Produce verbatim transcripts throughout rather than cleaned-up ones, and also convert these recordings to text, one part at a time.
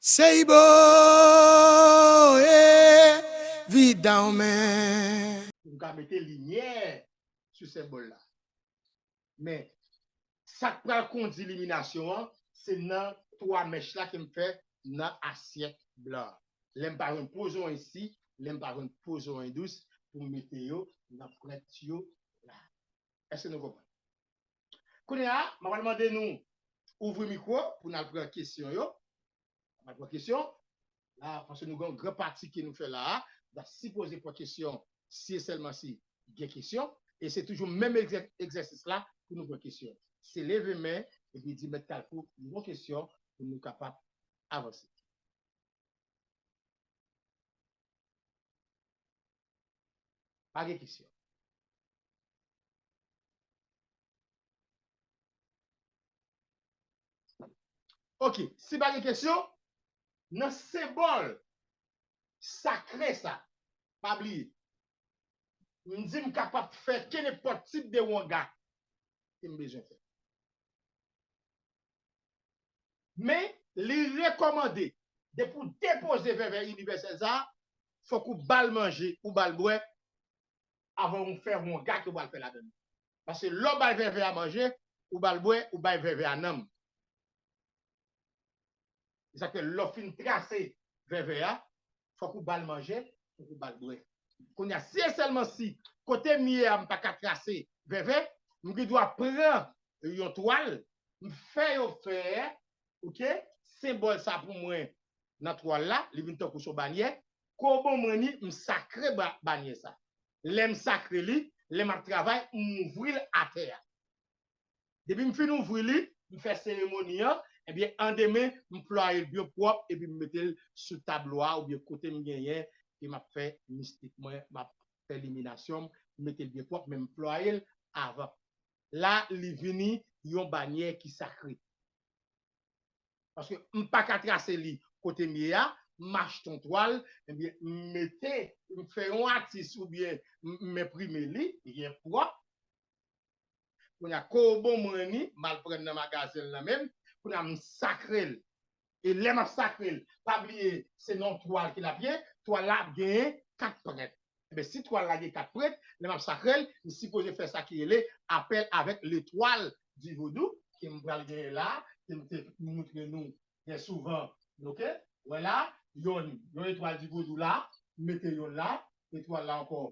Seibo, evidamen. Pou m ka mete limyè sou senbòl la. Men, sa k pral kondi liminasyon an, se nan twa mèch la ke m fè nan asyèt blan an. Lè m pa jwenn po zonyon isi, lè m pa jwenn po zonyon dous pou m mete yo nan prèt yo la. Èske nou konprann? Kounye a, m ap mande nou ouvri mikwo pou n al pran kesyon yo. N ap pran kesyon. La, paske nou gen yon gran pati ke nou fè la a, n ap sipoze pran kesyon si e sèlman si gen kesyon. E se toujou menm egzè-, egzèsis la pou nou pran kesyon. Se leve men epi di Mèt Kalfou, nou gon kesyon pou nou kapab avanse. Pa gen kesyon. Ok, si pa gen kesyon, nan senbòl sakre sa, pa bliye, m di m kapab fè kenenpòt tip de wanga ke m bezwen fè. Men, li rekòmande, depi w depoze vèvè inivèsèl sa a, fòk ou ba l manje, ou ba l bwè, avan w fè wanga ke w pral fè ladan l. Paske lè w bay vèvè a manje, ou ba l bwè, ou bay vèvè a nanm. Se sa k fè lè w fin trase vèvè a, fòk ou ba l manje, fòk ou ba l bwè. Kounye a, si e sèlman si kote m ye a, m pa ka trase vèvè, m gen dwa pran yon twal, m fè yo fè, ok, senbòl sa pou mwen nan twal la, li vin tankou son banyè. Kobo mwen ni, m sakre ba-, banyè sa. Lè m sakre li, lè m ap travay, m ouvri l atè a. Depi m fin ouvri li, m fè seremoni an, ebyen, andemen, m plwaye l byen pwòp, epi m mete l sou tablo a, oubyen kote m genyen, ke m ap fè mistik mwen, m ap fè liminasyon m, m mete l byen pwòp, men m plwaye l avan. La, li vini yon banyè ki sakre. Paske m pa ka trase li kote m ye a, m achte yon twal, ebyen, m mete, m fè yon atis oubyen m, m enprime li, byen pwòp. Kounye a, kobo mwen ni, m al pran nan magazen nan menm, kounye a, m sakre l. E lè m ap sakre l, pa bliye, se nan yon twal ke l ap ye, twal la ap genyen kat prèt. Ebyen, si twal la gen kat prèt, lè m ap sakre l, m sipoze fè sa ki rele apèl avèk letwal di vodou, ke m pral genyen la, ke m te moutre nou trè souvan, ok? Wè la, yonn, yon etwal di vodou la, m mete yonn la, etwal la ankò,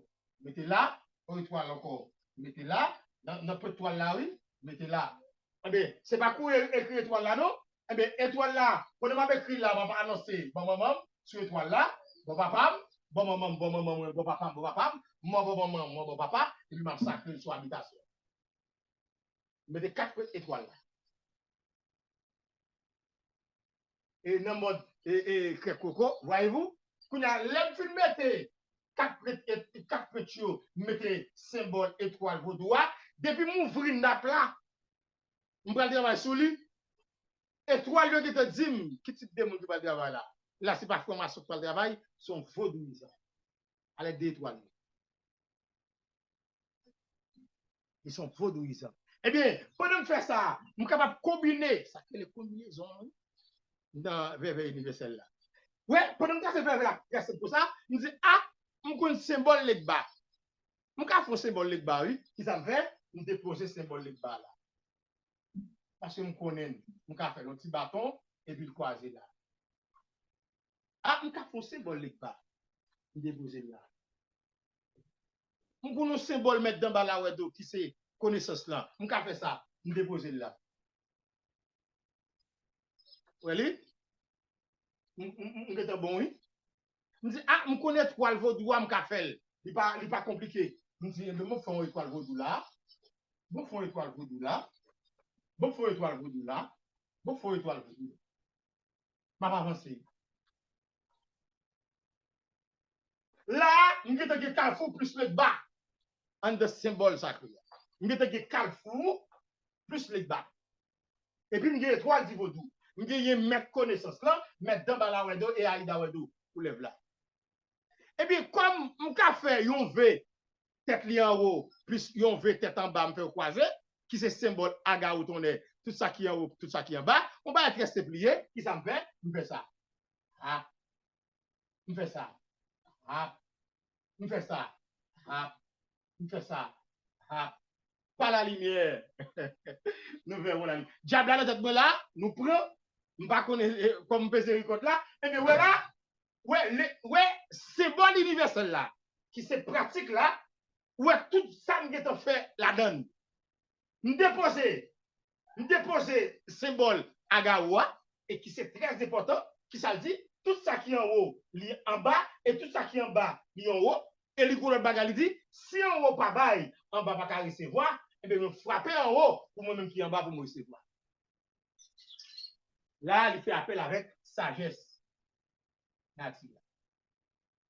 mete la, yon etwal ankò, mete la, nan, nan pwen twal la, wi, mete la. Enben, se pa kouri ekri etwal la, non? Enben, etwal la, pandan m ap ekri l la, m ap anonse, bon manman m, sou etwal la, bon papa m, bon manman m, bon manman mwen, bon papa m, bon papa m, mò bon manman, mò bon papa, epi m ap sakre l sou abitasyon. M mete kat prèt etwal la. E nan mòd, e, e, krèk koko, voyez-vous? Kounye a, lè m fin mete kat prèt, e, kat prèt yo, m mete senbòl etwal vodou a. Depi m ouvri nap la, m pral travay sou li. Etwal yo gentan di m ki tip de moun ki pral travay la. La, se pa franmason ki pral travay, se yon vodouyizan. Alèd de etwal yo. Li se yon vodouyizan. Ebyen, pandan m fè sa, m kapab konbine, sa k rele konbinezon an, wi, nan vèvè inivèsèl la. Wè, pandan m trase vèvè a, trase konsa, m di, a, m konn senbòl Legba. M ka fè yon senbòl Legba, wi. Kisa m fè? M depoze senbòl Legba la. Paske m konnen l. M ka fè l yon ti baton, epi l kwaze la. A, m ka fè yon senbòl Legba. M depoze l la. M konn yon senbòl mèt danba lawèdo ki se konesans lan. M ka fè sa. M depoze l la. Wè li? M, m, m, m gentan bon, wi. M di, a, m konn etwal vodou a, m ka fè l. Li pa, li pa konplike. M di, enben, m fè yon etwal vodou la. M fè yon etwal vodou la. M fè yon etwal vodou la. M fè yon etwal vodou la. M ap avanse. La, m gentan gen Kalfou plis Legba anndan senbòl sakre a. M gentan gen Kalfou plis Legba. Epi m gen etwal di vodou. M genyen mèt konesans lan, mèt danba lawèdo e ayida wèdo pou lèv la. Ebyen, kòm m ka fè yon ve tèt li anwo, plis yon ve tèt anba, m fè yo kwaze, ki se senbòl agawou tonnè, tout sa ki anwo, tout sa ki anba, yon bagay trè senp li ye, kisa m fè? M fè sa. Hap. M fè sa. Hap. M fè sa. Hap. M fè sa. Hap. Pa la limyè. Nou fè wè la limyè. Dyab la nan tèt mwen la, nou pran. M pa konnen eh, kòm m peze rekòt la. Ebyen, wè la, wè, le, wè, senbòl inivèsèl la, ki se pratik la, ou wè tout sa m gentan fè ladan l. M depoze, m depoze senbòl Agawo a, e ki se trè enpòtan, ki sa l di, tout sa ki anwo, li anba, e tout sa ki anba, li anwo, e li gon lòt bagay, li di, si anwo pa bay, anba pa ka resevwa, ebyen, mwen frape anwo, pou mwen menm ki anba, pou mwen resevwa. La, li fè apèl avèk sajès nati a.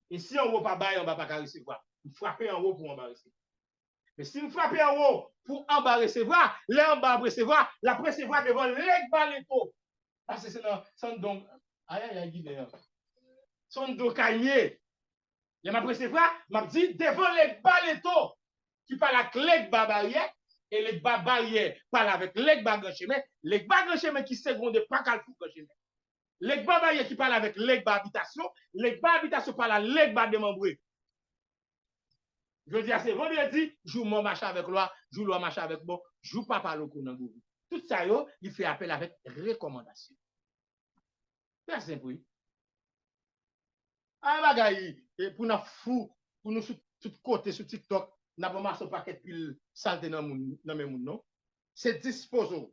E si anwo pa bay, anba pa ka resevwa. M frape anwo pou anba resevwa. Men si m frape anwo pou anba resevwa, lè anba ap resevwa, l ap resevwa devan Legba Leto. Paske se nan Sandon, ayayay, Ginen an. Sandon Kanye. Lè m ap resevwa, m ap di devan Legba Leto, ki pale ak Legba Baryè, e Legba Baryè pale avèk Legba Gran Chemen, Legba Gran Chemen ki segonde pa Kalfou Gran Chemen. Legba Baryè ki pale avèk Legba Abitasyon, Legba Abitasyon pale a Legba Demanbre. Jodi a se vandredi, jou mò mache avèk lwa, jou lwa mache avèk mò, jou papa loko nan gouri. Tout sa yo, li fè apèl avèk rekòmandasyon. Trè senp, wi. A bagay, e pou n ap fou, pou nou sou tout kote, sou TikTok, n ap ranmase yon pakèt pil salte nan moun, nan men moun, non. Se dispoze w.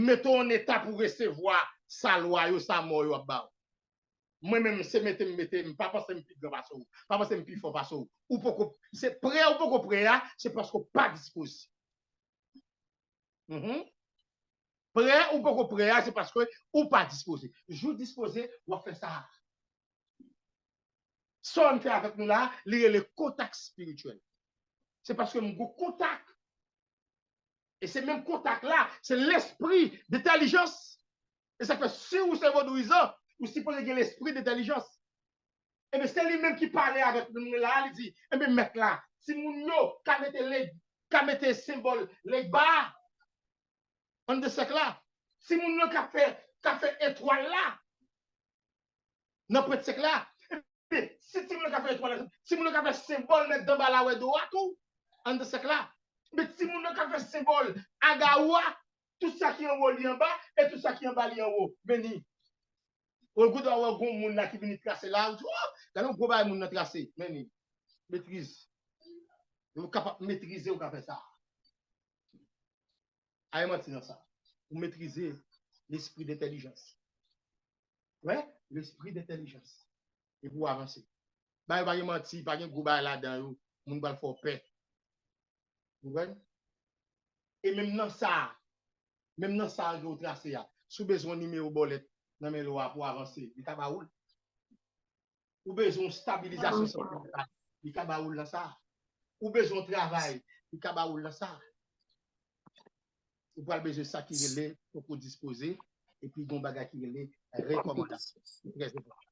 Mete w an eta pou resevwa sa lwa yo, sa mò yo ap ba w. Mwen menm, se mete m mete, m pa panse m pi gran pase w, pa panse m pi fò pase w. Ou poko, se prè ou poko prè a, se paske w pa dispoze. Mhm. Prè ou poko prè a, se paske ou pa dispoze. Jou dispoze, w ap fè sa. Sa w fè avèk nou la, li rele kontak espirityèl. Se paske m gon kontak. E se menm kontak la, se lespri dentèlijans. E sa fè, si ou se vodouyizan, ou sipoze gen lespri dentèlijans. Ebyen, se li menm ki pale avèk nou la, li di, ebyen, mèt la, timoun yo ka mete le, ka mete senbòl Legba anndan sèk la. Timoun yo ka fè, ka fè etwal la nan pwent sèk la. Ebyen, si timoun yo ka fè etwal la, timoun yo ka fè senbòl nèg danba la wè do a tou anndan sèk la. Men timoun yo ka fè senbòl Agawo a, tout sa ki anwo li anba, e tout sa ki anba li anwo. Beni. Ou gout wè gon moun la ki vini trase la, ou di, oh, gade yon gwo bagay moun nan trase. Men li, metrize. Ou kapab metrize, ou ka fè sa. Ay manti nan sa. Ou metrize lespri dentèlijans. Wè, lespri dentèlijans. E pou w avanse. Bagay pa gen manti, pa gen gwo bagay ladan yo. Moun pral fè w pè. Ou konprann? E menm nan sa, menm nan sa ke w trase a, si w bezwen yon nimewo bòlèt nan men lwa pou w avanse, li ka ba ou l. Ou bezwen yon stabilizasyon santimantal, li ka ba ou l nan sa. Ou bezwen yon travay, li ka ba ou l nan sa. Ou pral bezwen sa ki rele poko dispoze, epi gon bagay ki rele rekòmandasyon. Trè enpòtan.